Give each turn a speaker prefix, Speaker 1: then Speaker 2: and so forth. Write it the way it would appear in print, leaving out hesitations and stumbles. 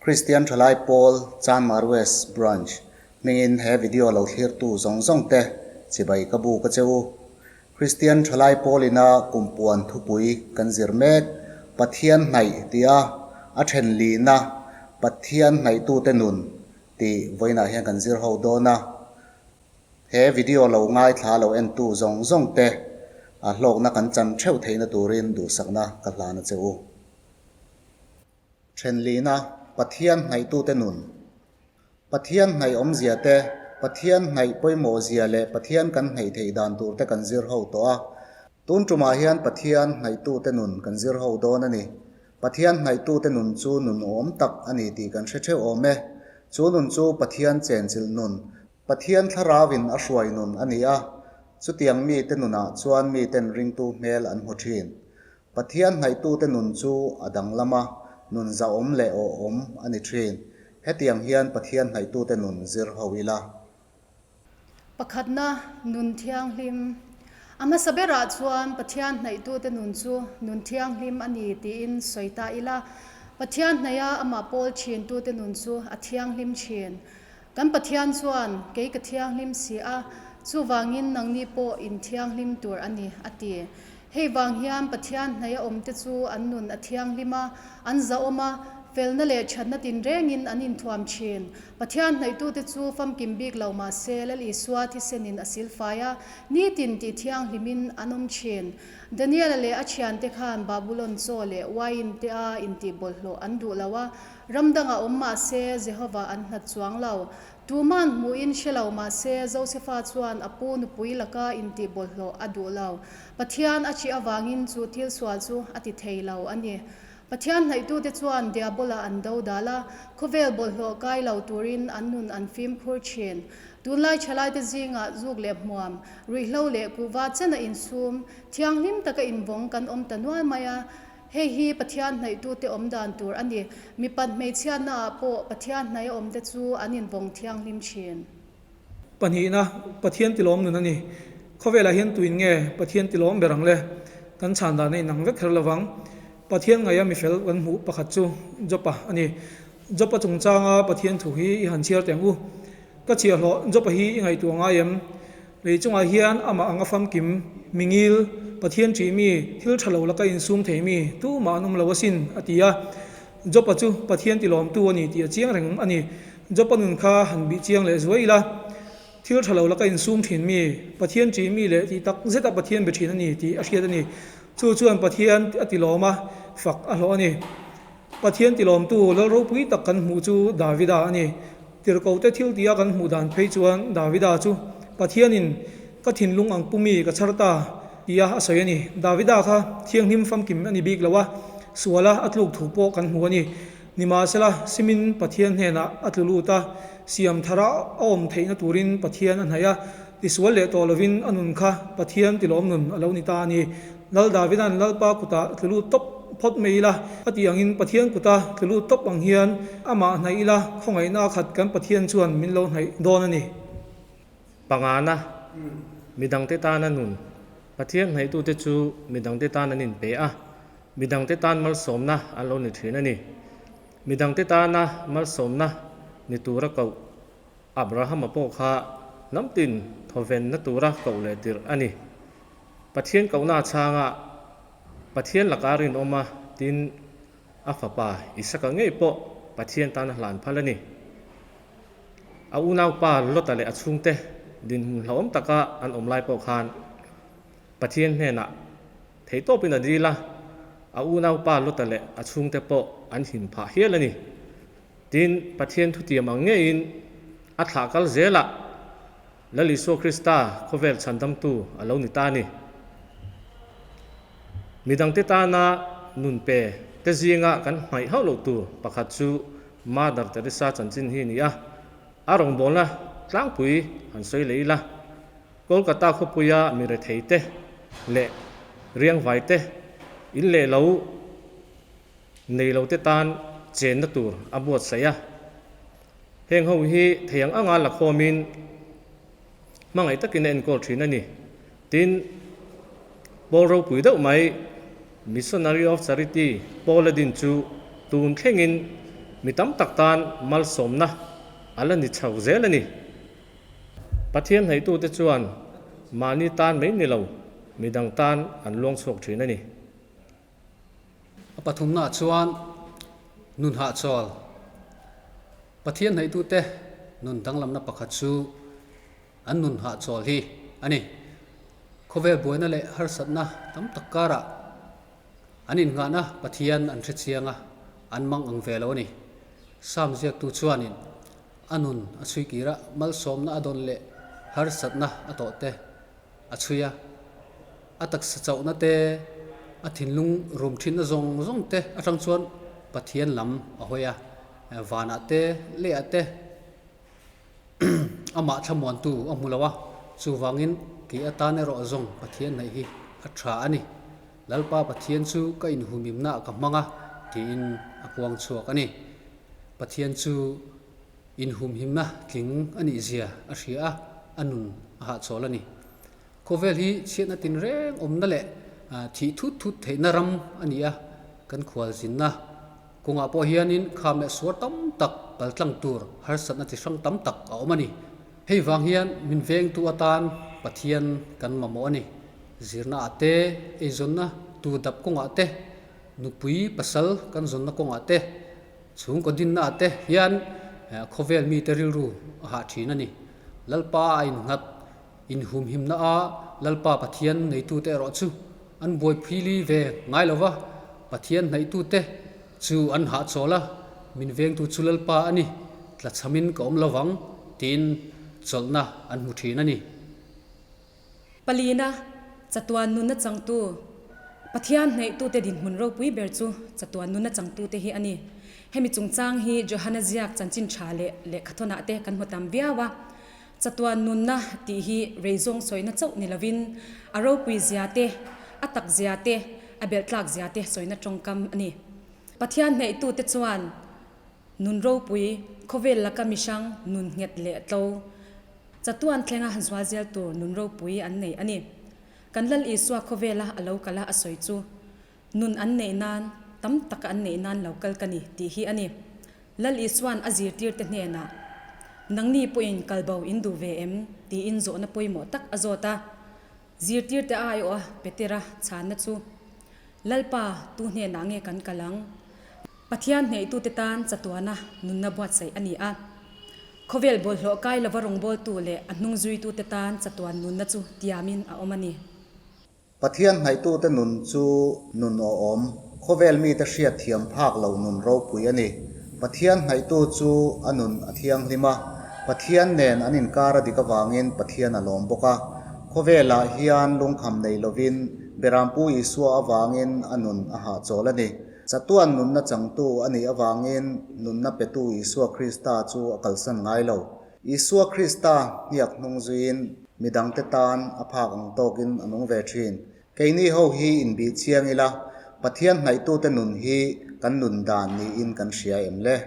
Speaker 1: Kristian Thalai Pawl Chanmar West Branch hmingin he video lo thlirtu zawng zawng te chibai ka bu ka che u. Kristian Thalai Pawl ina kumpuan thupui kan zir mek Pathian hnaih tia a then lihna Pathian hnaihtute nun tih vawiinah hian kan zir ho dawn a. He video lo ngaithla lo entu zawng zawng te a hlawkna kan chan theuh theihna turin duhsakna ka hlan a che u. Thenlihna, Pathian hnaihtute nun. Pathian hnaih awmzia te, Pathian hnaih pawimawh zia leh Pathian kan hnaih theih dan tur te kan zir ho tawh a. Tun tumah hian Pathian hnaihtute nun kan zir ho dawn a ni. Pathian hnaihtute nun chu nun awm tak a ni tih kan hre theuh awm e. Chu nun chu Pathian chenchilh nun, Pathian thlarauin a hruai nun a ni a, chutiang mite nunah chuan miten ringtu hmel an hmu thin. Pathian hnaihtute nun chu a danglam a, nun zahawm leh awhawm a ni thin. Hetiang hian Pathian hnaihtute nun zir ho ila.
Speaker 2: Pakhatna, nun thianghlim. A hmasa berah chuan Pathian hnaihtute nun chu nun thianghlim a ni tiin sawi ta ila. Pathian hnaiha amah pawl thintute nun chu a thianghlim thin. Kan Pathian chuan, Kei ka thianghlim si a, chuvangin nangni pawh in thianghlim tur a ni, a ti. Hei vang hian Pathian hnaih a awmte chu an nun a thianghlim a, an zahawm a, felna leh thatna tinrengin an inthuam thin. Pathian hnaihtute chu famkim bik lo mah se, Lal Isua thisenin a silfai a, nitin tih thianghlimin an awm thin. Daniela leh a thiante khan Babulon chaw leh uaiin te a intih bawlhhlawh an duh lo a, Ram dangah awm mah se, Jehovah an nghat chuang lo. Tuman hmuhin hre lo mah se, Josefa chuan a pu nupui laka intih bawlhhlawh a duh lo. Pathian a ṭih avangin chu thil sual chu a ti thei lo a ni. Pathian hnaihtute chuan Diabola an do dal a, khawvel bawlhhlawh kai lo turin an nun an fimkhur ṭhin. Tunlai ṭhalaite zingah zuk leh hmuam, ruihhlo leh kuhva chena insum, thianghlim taka invawng kan awm ta nual mai a. Hei hi Pathian hnaihtute awm dan tur a ni. Mipat hmeichhiatnaah pawh Pathian hnaih a awmte chu an invawng thianghlim thin.
Speaker 3: Pahnihna, Pathian tilawm nun a ni. Khawvelah hian tuin nge Pathian tilawm ber ang le? Kan chhan dan a inang vek kher lovang. Pathian ngaia mifel kan hmuh pakhat chu Job-a a ni. Job-a chungchanga Pathian thu hi i han chhiar teh ang u. Ka chhiahhlawh Job-a hi i ngaihtuah ngai em? Lei chungah hian amah anga famkim, mingil, Pathian ṭih mi, thil ṭha lo laka insum thei mi tumah an awm lo asin, a ti a. Job-a chu Pathian tilawmtu a ni tih a chiang reng a ni. Job-a nun kha han bih chiang leh zuai ila, thil ṭha lo laka insum ṭhin mi, Pathian ṭih mi leh tih tak zeta Pathian be ṭhin a ni tih a hriat a ni. Chu chuan Pathian a tilawm a, fak a hlawh a ni. Pathian tilawmtu lal ropui tak kan hmuh chu Davida a ni. Tirhkohte thil tia kan hmuh dan phei chuan Davida chu Pathianin ka thinlung ang pu mi ka chhar ta tia a sawi a ni. Davida kha thianghlim famkim a ni bik lo a, suala a tluk thu pawh kan hmu a ni. Nimahsela, simin Pathian hnenah a tlu lut a, siam thara a awm theihna turin Pathian a hnaih a, tisual leh tawh lovin a nun kha Pathian tilawm nun a lo ni ta a ni. Lal Davida'n Lalpa kutah tlu lut tawp phawt mai ila, a tih angin Pathian kuta tlu lut tawp ang hian amah hnaih ila, khawngaihna a khat kan Pathian chuan min lo hnaih dawn a ni.
Speaker 4: Pangana, Midangte tana nun. Pathian hnaihtute chu midangte tan an inpe a, midangte tan malsawmna an lo ni thin a ni. Midangte tana malsawmna ni tura koh Abrahama pawh kha hnamtin thawvenna tura koh leh tirh a ni. Pathian kohna a chhang a, Pathian laka rinawm a, tin, a fapa Isaka ngei pawh Pathian tan a hlan phal a ni. A unaupa Lota leh a chhungte dinhmun hlauhawm taka an awm lai pawh khan Pathian hnenah theihtawpin a dil a, a unaupa Lota leh a chhungte pawh an him phah hial a ni. Tin, Pathian thutiam ang ngeiin a thlah kal zelah Lal Isua Krista khawvel chhandamtu a lo ni ta a ni. Midangte tana nun pe te zinga kan hmaih hauh loh tur pakhat chu Mother Teresa chanchin hi a ni a. A rawngbawlna tlangpui han sawi leh ila, Kolkata khawpuia mi rethei te leh riangvai te in leh lo nei lo te tan chenna tur a buatsaih a. Heng ho hi thei ang anga la khawmin hmangaih takin a enkawl thin a ni. Tin, Pawl ropui deuh mai Missionary of Charity Paul a din chu tun thlengin Mi tam tak tan malsawmna a la ni chho zel a ni. Pathian hnaihtute chuan mahni tan mai ni lo, midang tan an luang chhuak thin a ni.
Speaker 5: A pathumnaah chuan nun hahchawl. Pathian hnaihtute nun danglamna pakhat chu an nun hahchawl hi a ni. Khawvel buaina leh harsatna tam tak karah an innghahna Pathian an hre chiang a, an mang ang ve lo a ni. Sam ziaktu chuanin a nun a chhui kir a, malsawmna a dawn leh harsatna a tawh te a chhui a, a taksa chauhna te, a thinlung rum thinna zawng zawng te atang chuan Pathian lam a hawi a, vanah te, lehah te amah thlamuantu a hmu lo a, chuvangin kei atan erawh zawng Pathian hnaih hi a tha a ni. Lalpa Pathian chu ka inhumimna ka hmang a, tiin a puang chhuak a ni. Pathian chu inhumhimna tling a nih zia a hria a, a nun a hahchawl a ni. Khawvel hi chhiatna tinreng awmna leh thih thut thut theihna ram a ni a, kan khualzinna kawngah pawh hianin kham leh suar tam tak paltlang tur harsatna chi hrang tam tak a awm a ni. Hei vang hian min vengtu atan Pathian kan mamawh a ni. Zirna ah te, eizawnna tu dap kawngah te, nupui pasal kan zawnna kawngah te, Chhungkaw dinna ah te hian khawvel mite rilru a hah thin a ni. Lalpa a innghat inhumhimna a Lalpa Pathian neitute erawh chu an buai phili ve ngai lo va, Pathian hnaihtute chu an hahchawl a, min vengtu chu Lalpa a ni, tlachhamin ka awm lovang tiin chawlhna an hmu thin a ni.
Speaker 6: Palina, chatuan nunna changtu, Pathian hnaihtute dinhmun ropui ber chu chatuan nunna changtute hi a ni. Hemi chungchang hi Johana ziak chanchin tha leh lehkhathawnah te kan hmu tam viau a. Chatuan nunna tih hi reizawng sawina chauh ni lovin a ropui zia te, a tak zia te, a belhtlak zia te sawina tawngkam a ni. Pathian hnaihtute chuan nun ropui, khawvel laka mihrang nun nghet leh tlo, Chatuan thlenga zual zel tur nun ropui an nei a ni. Kan Lal Isua khawvela a lo kal a a sawi chu, Nun an neih nan, tam taka an neih nan lo kal ka ni, tih hi a ni. Lal Isua'n a zirtirte hnenah, Nangni pawhin kalbo in duh ve em? tiin zawhna pawimawh tak a zawt a. Zirtirte aiawh a Petera chhanna chu, Lalpa, tu hnenah nge kan kal ang? Pathian hneihtute tan chatuana nunna buatsaih a ni a. Khawvel bawlhhlawh kai lova rawngbawltu leh a hnung zuitute tan chatuan nunna chu tiamin a awm a ni.
Speaker 1: Pathian hnaihtute nun chu nun awhawm, khawvel mite hriat thiam phak lo nun ropui a ni. Pathian hnaihtu chu a nun a thianghlim a, Pathian nen an inkar a dik avangin Pathian a lawm bawk a. Khawvelah hian lungkham nei lovin Berampu Isua avangin a nun a hahchawl a ni. Chatuan nunna changtu a nih avangin nunna petu Isua Krista chu a kalsan ngai lo. Isua Krista hniak hnung zuiin midangte tan a phak ang tawkin a nung ve thin. Keini ho hi inbih chiang ila, Pathian hnaihtute nun hi kan nun dan niin kan hria em le?